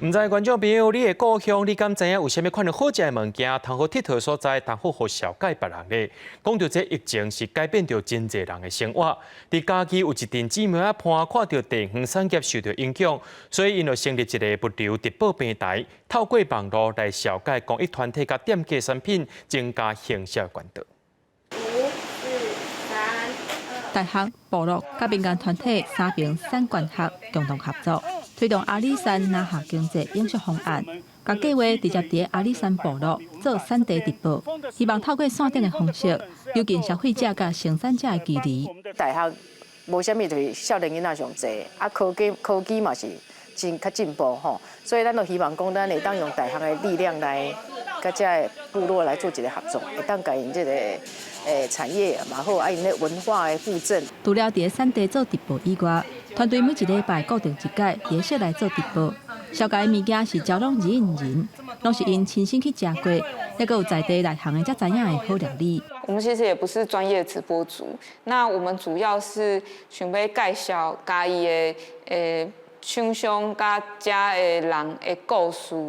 毋知觀眾朋友，你的故鄉，你敢知影有啥物款的好食的物件，通好𨑨迌所在，通好予紹介別人咧？講著這疫情是改變著真濟人的生活。佇嘉義有一陣姊妹仔伴看著地方產業受著影響，所以𪜶就成立一個物流直播平台，透過網路來紹介公益團體佮店家產品，增加行銷管道。五、四、三、二。大學、部落佮民間團體三爿產官學共同合作，推動阿里山林下經濟永續方案，共計畫直接佇阿里山部落做產地直播，希望透過線頂的方式，拉近消費者佮生產者的距離。大學無啥物，就是少年囡仔上濟，啊科技科技嘛是真較進步吼，所以咱都希望講，咱會當用大學的力量來佮這个部落來做一個合作，會當共𪜶這個產業嘛好，啊𪜶的文化的復振。除了佇產地做直播以外，團隊每一禮拜固定一擺佇室內做直播，紹介的物件是招攏人人，攏是𪜶親身去食過，抑閣有在地內行的才知影的好料理。我們其實也不是專業直播主，那我們主要是想欲介紹嘉義的廠商佮遮的人的故事。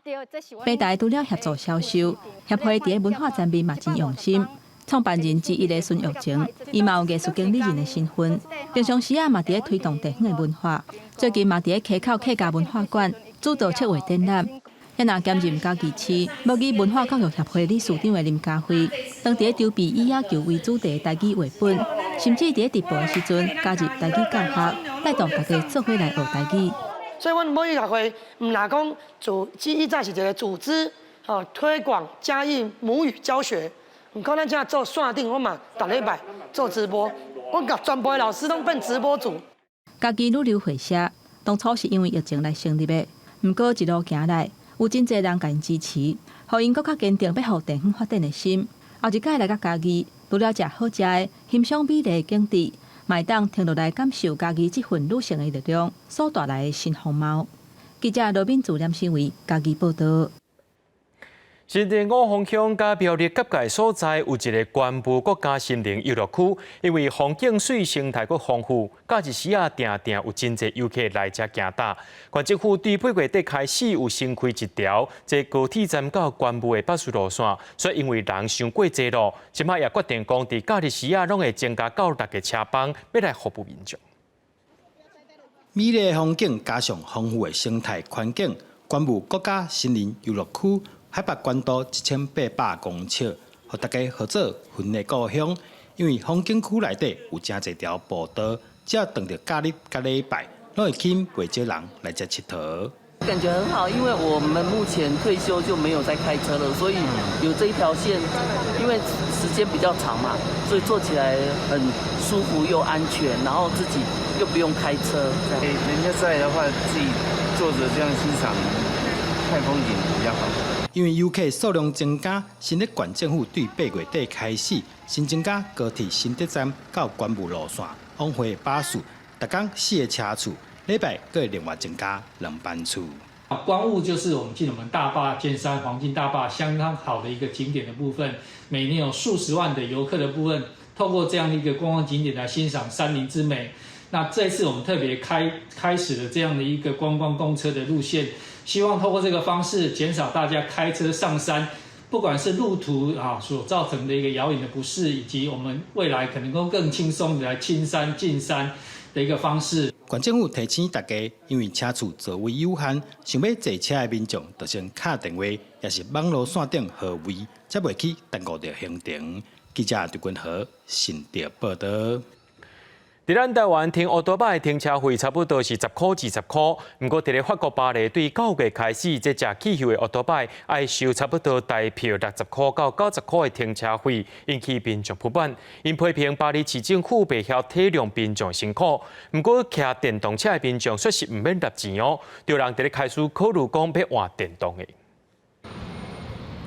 平台除了協助銷售，協會佇文化層面嘛真用心。創辦人之一的孫玉晴，伊嘛有藝術經理人的身份，平常時啊嘛佇咧推動地方的文化。最近嘛佇咧溪口客家文化館主導策劃展覽。也若兼任嘉義市母語文化教育協會理事長的林家輝，當佇咧籌備以野球為主題的台語繪本，甚至佇咧直播的時陣加入台語教學，帶動大家做伙來學台語。所以，阮母語協會毋若講組，以前是一個組織，哦，推廣嘉義母語教學。毋過咱這做線頂，我嘛逐禮拜做直播，我共全部的老師攏變直播主。嘉義旅遊會社當初是因為疫情來成立的，毋過一路行來，有真濟人共𪜶支持，予𪜶閣較堅定欲予地方發展的心。後一擺來到嘉義，除了食好食的、欣賞美麗的景致，嘛會當停落來感受嘉義這份女性的力量所帶來的新風貌。記者羅敏主任新聞嘉義報道。新店五峰鄉佮苗栗結界所在有一个觀霧國家森林遊樂區，因為風景媠、生態閣豐富，假日時仔定定有真濟遊客來遮行踏。縣政府對八月底開始有新開一條這高鐵站到觀霧的巴士路線，所以因為人傷過濟咯，這擺也決定講佇假日時仔攏會增加到六个車班，欲來服務民眾。美麗的風景加上豐富的生態環境，觀霧國家森林遊樂區海拔高度1800公尺，予大家號做雲的故鄉。因為風景區內底有誠濟條步道，只要逢著假日佮禮拜，攏會吸引袂少人來遮𨑨迌。感覺很好，因為我們目前退休就沒有再開車了，所以有這一條線，因為時間比較長嘛，所以坐起來很舒服又安全，然後自己又不用開車。人家載的話，自己坐着這樣欣賞看風景比較好。因為遊客數量增加，新竹縣政府對八月底開始新增加高鐵新竹站到觀霧路線往回巴士，逐工四个車次，禮拜閣會另外增加兩班次。觀霧就是我們進我們大壩尖山黃金大壩相當好的一個景點的部分，每年有數十萬的遊客的部分，透過這樣的一個觀光景點來欣賞山林之美。那這次我們特別開始了這樣的一個觀光公車的路線，希望透過這個方式減少大家開車上山，不管是路途啊所造成的一個遙遠的不適，以及我們未來可能夠更輕鬆的來親山近山的一個方式。縣政府提醒大家，因為車次座位有限，想欲坐車的民眾，就先敲電話，抑是網路線頂號位，才袂去耽誤著行程。記者劉君和新竹報導。佇咱台灣停烏多擺停車費差不多是10箍20箍，毋過佇咧法國巴黎對9月開始，這食汽油的烏多擺愛收差不多台票60箍到90箍的停車費，引起民眾不滿。𪜶批評巴黎市政府袂曉體諒民眾辛苦，毋過騎電動車的民眾卻是毋免納錢哦，著人佇咧開始考慮講欲換電動的。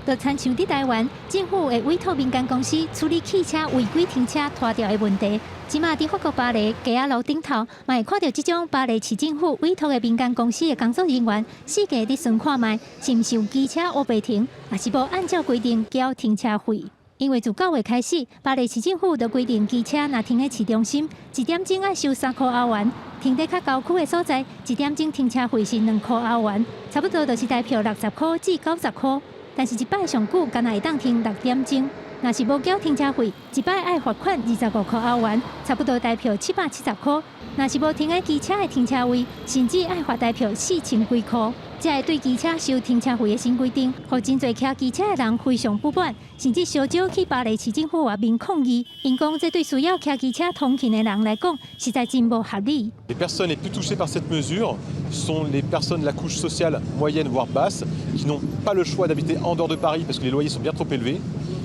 就親像佇台灣，政府會委託民間公司處理汽車違規停車拖吊的問題。這馬佇法國巴黎街仔路頂頭，嘛會看著這種巴黎市政府委託的民間公司的工作人員，四界佇巡看覓，是毋是有機車烏白停，抑是無按照規定繳停車費。因為自9月開始，巴黎市政府就規定機車若停佇市中心，一點鐘愛收3箍歐元；停佇較郊區的所在，一點鐘停車費是2箍歐元，差不多就是台票60箍至90箍。但是，一擺上久，干焦會當停6點鐘。若是無繳停車費，一擺愛罰款25箍歐元，差不多台票770箍。若是無停佇機車的停車位，甚至愛罰台票4000幾箍。這个對機車收停車費的新規定，予真濟騎機車的人非常不滿，甚至相招去巴黎市政府外面抗議。𪜶講，這對需要騎機車通勤的人來講，實在真無合理。 Les personnes les plus touchées par cette mesure sont les personnes de la couche sociale moyenne voire basse qui n'ont pas le choix d'habiter en dehors de Paris parce que les loyers sont bien trop élevés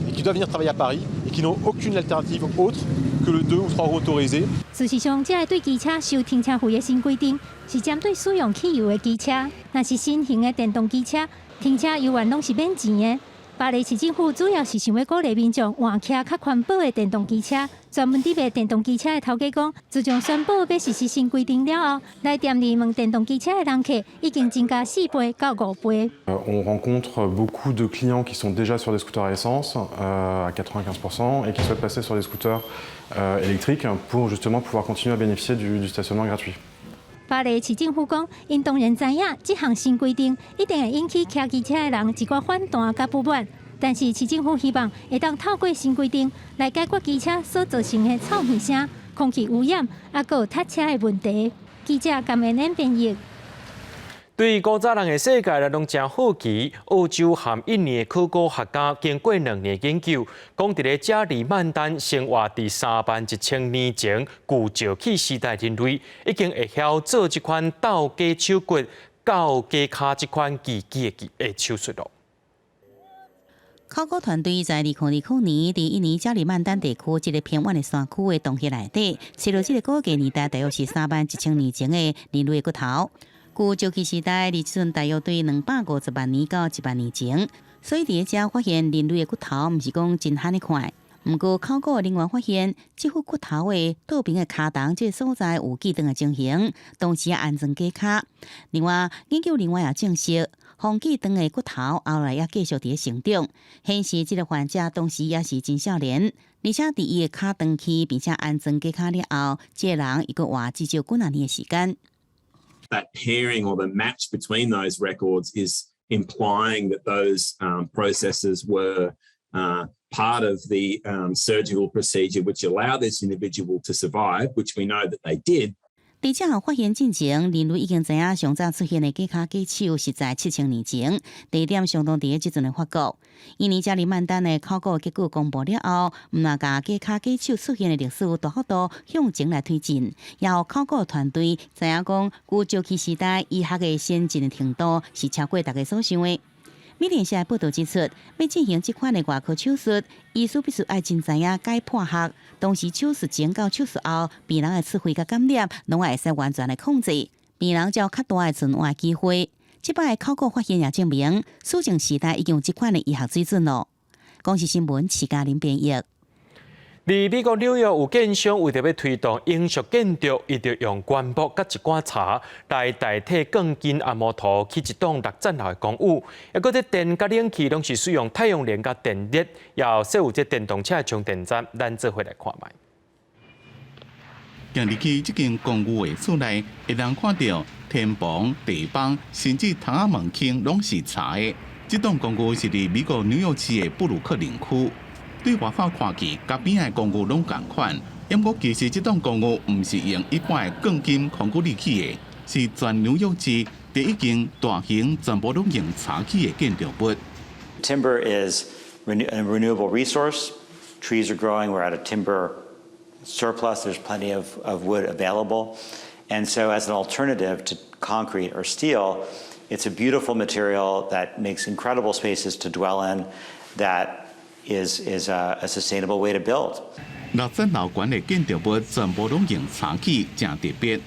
et qui doivent venir travailler à Paris et qui n'ont aucune alternative autre que le 2 ou 3 roues motorisées。事實上，這个對機車收停車費的新規定，是針對使用汽油的機車，若是新型的電動機車，停車猶原攏是免錢的。巴黎市政府主要是想欲鼓勵民眾換騎較環保的電動機車。專門佇賣電動機車的頭家講，自從宣布欲實施新規定了後，來店裡問電動機車的人客已經增加4倍到5倍。 On rencontre beaucoup de clients qui sont déjà sur des scooters à essence à 95% et qui souhaitent passer sur des scooters électriques pour justement pouvoir continuer à bénéficier du stationnement gratuit. 巴黎市政府講，𪜶當然知影這項新規定一定會引起騎機車的人一寡反彈佮不滿，但是市政府希望會當透過新規定來解決機車所造成的臭耳聲、空氣污染，抑閣有塞車的問題。記者甘恩恩編譯。對古早人的世界來攏誠好奇，澳洲和印尼的考古學家經過2年研究，講佇咧加里曼丹生活佇3萬1千年前舊石器時代人類，已經會曉做這款鬥假手骨、鬥假跤這款機器的手術囉。考古團隊在2020年，佇印尼加里曼丹地區這个偏遠的山區的洞穴內底，揣著這个估計年代大約是3萬1千年前的人類骨頭。舊石器時代，離這陣大約對250萬年到1萬年前，所以佇遮發現人類的骨頭，毋是講真罕的看。毋過考古人員發現，這副骨頭的倒爿的跤筒這个所在有記斷的情形，同時也安裝假跤。另外，研究人員也證實，風紀斷的骨頭後來也繼續佇咧成長，顯示這个患者當時也是真少年。而且佇伊的跤斷去，並且安裝假跤了後，這个人伊閣活至少幾若年的時間。 That pairing or the match between those records is implying that those processes were part of the surgical procedure which allowed this individual to survive, which we know that they did. 佇這項發現進前，人類已經知影上早出現的假跤假手是在7000年前，地點相當佇咧這陣的法國。印尼加里曼丹的考古結果公布了後，毋但共假跤假手出現的歷史大幅度向前來推進，也予考古團隊知影講，舊石器時代醫學的先進的程度是超過大家所想的。美聯社報導指出，欲進行這款的外科手術，醫師必須愛真知影解剖學，同時手術前到手術後，病人的出血佮感染，攏愛會使完全的控制，病人才有較大的存活機會。這擺考古發現也證明，史前時代已經有這款的醫學水準囉。公視新聞徐嘉玲編譯。佇美國紐約有建商為著欲推動永續建築，伊就用棺木佮一寡柴來代替鋼筋和木頭，起一棟六層樓的公寓。抑閣這電佮冷氣攏是使用太陽能佮電力，也有設有這電動車的充電站。咱做伙來看覓。行入去這間公寓的厝內，會當看著天棚、地板，甚至窗仔門框攏是柴的。這棟公寓是佇美國紐約市的布魯克林區。對外口看去，佮邊仔的公寓攏仝款。毋過其實這棟公寓毋是用一般的鋼筋空骨力起的，是全紐約市第一間大型全部攏用柴起的建築物。 Timber is a renewable resource. Trees are growing. We're at a timber surplus. There's plenty of wood available. And so as an alternative to concrete or steel, it's a beautiful material that makes incredible spaces to dwell in, that is a sustainable way to build. 六層樓懸的建築物全部攏用柴起，誠特別。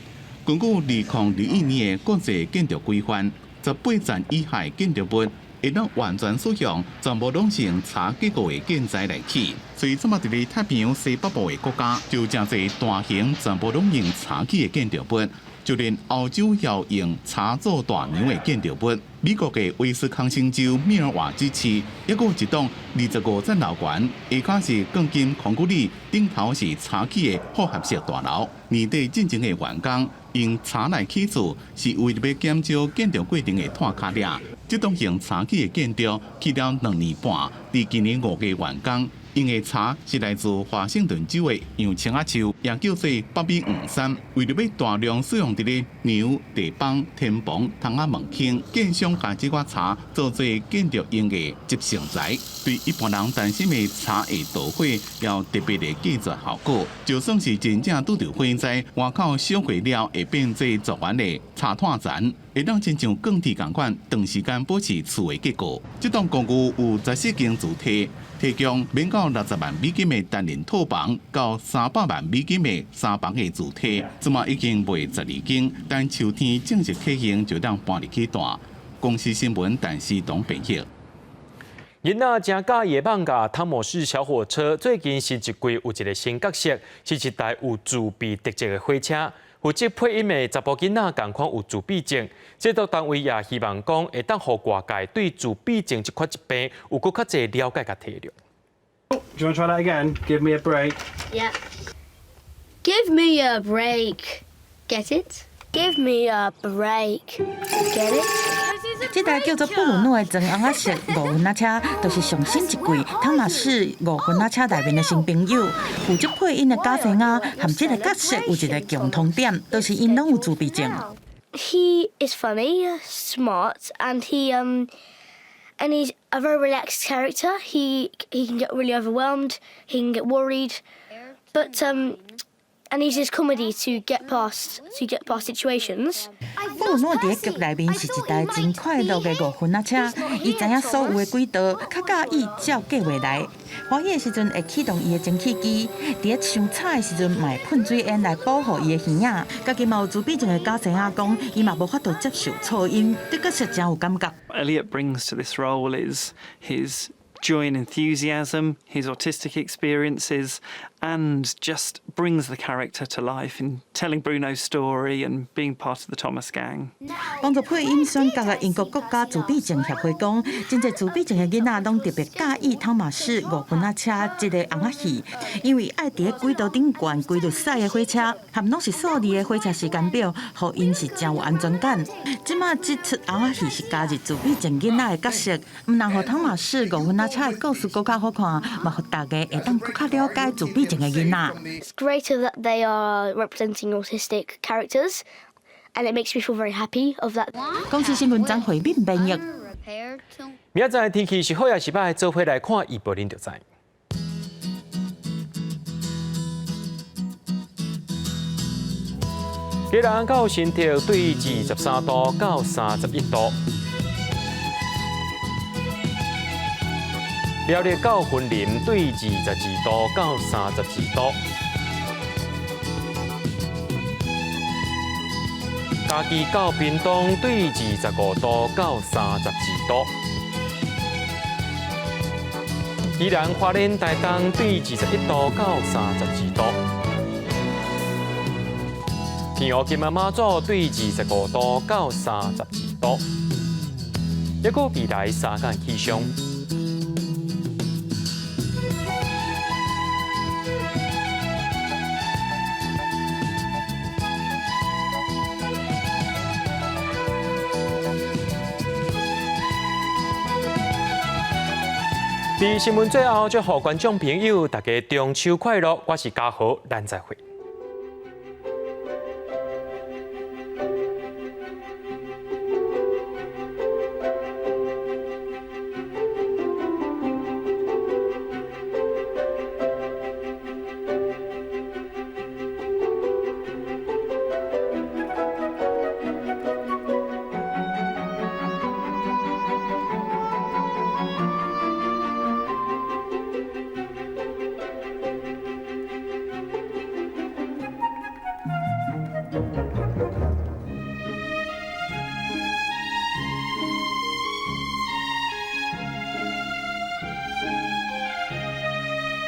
根據2021年的國際建築規範，18層以下建築物會當完全使用全部攏是用柴結構的建材來起。所以，這馬佇咧太平洋西北部的國家，就誠濟大型全部攏用柴起的建築物。就連歐洲也有用柴做大梁的建築物。美國的威斯康星州密爾瓦基市，抑閣有一棟25層樓懸，下跤是鋼筋空骨力，頂頭是柴起的複合式大樓。年底進前會完工，用柴來起厝，是為著欲減少建築過程的拖卡量。這棟用柴起的建築起了2年半，佇今年5月完工。用的柴是來自華盛頓州的楊青仔樹，也叫做北美黃杉。為著欲大量使用佇咧梁、地板、天棚、窗仔門框，建商共這寡柴做做建築用的集成材。對一般人擔心的柴會著火，有特別的隔絕效果。就算是真正拄著火災，外口燒過了會變做絕緣的柴炭殘，會當親像鋼鐵仝款，長時間保持厝的結構。這棟公寓有14間樓梯。提供免到60萬美金的單人套房，到300萬美金的三房的樓梯，這馬已經賣12間，等秋天正式啟用就當搬入去蹛。公視新聞陳思東編譯。囡仔誠佮意的艋舺湯姆仕小火車，最近新一季有一个新角色，是一台有自閉特質的火車。負責配音的查埔囡仔仝款有自閉症，製作單位也希望講會當予外界對自閉症這款疾病有閣較濟了解佮體諒。 Do you want to try that again? Give me a break. Yeah. Give me a break. Get it? Give me a break. Get it? 這台叫做布魯諾的磚尪仔式五輪仔車，就是上新一季湯馬士五輪仔車內面的新朋友。負責配音的假生仔和這个角色有一个共通點，就是𪜶攏有自閉症。 He is funny, smart, and he's a very relaxed character. He can get really overwhelmed. He can get worried, but and he uses comedy to get past situations. 布魯諾佇咧劇內面是一台真快樂的五輪仔車，伊知影所有的軌道，較佮意照計劃來。歡喜的時陣會啟動伊的蒸汽機，佇咧傷吵的時陣嘛會噴水煙來保護伊的耳仔。家己嘛有自閉症的假生仔講，伊嘛無法度接受噪音，對角色誠有感覺。 Elliot brings to this role is his joy and enthusiasm, his autistic experiences, And just brings the character to life in telling Bruno's story and being part of the Thomas gang. 幫助配音選角的英國國家自閉症協會講，真濟自閉症的囡仔攏特別佮意湯馬士五分仔車這个尪仔戲，因為愛佇咧軌道頂懸規律駛的火車，含攏是數字的火車時間表，予𪜶是誠有安全感。這馬這齣尪仔戲是加入自閉症囡仔的角色，毋但予湯馬士五分仔車的故事閣較好看，嘛予大家會當閣較了解自閉症的囡仔。 It's great that they are representing autistic characters, and it makes me feel very happy of that. 公視新聞張惠敏編譯。明仔載天氣是好抑是䆀，做伙來看預報，恁就知。基隆到新竹對23度到31度，苗栗到雲林對22度到32度，嘉義到屏東對25度到32度，宜蘭花蓮台東對21度到32度，澎湖金門馬祖對25度到32度，抑閣未來三工氣象。佇新聞最後，祝予觀眾朋友大家中秋快樂！我是嘉豪，咱再會。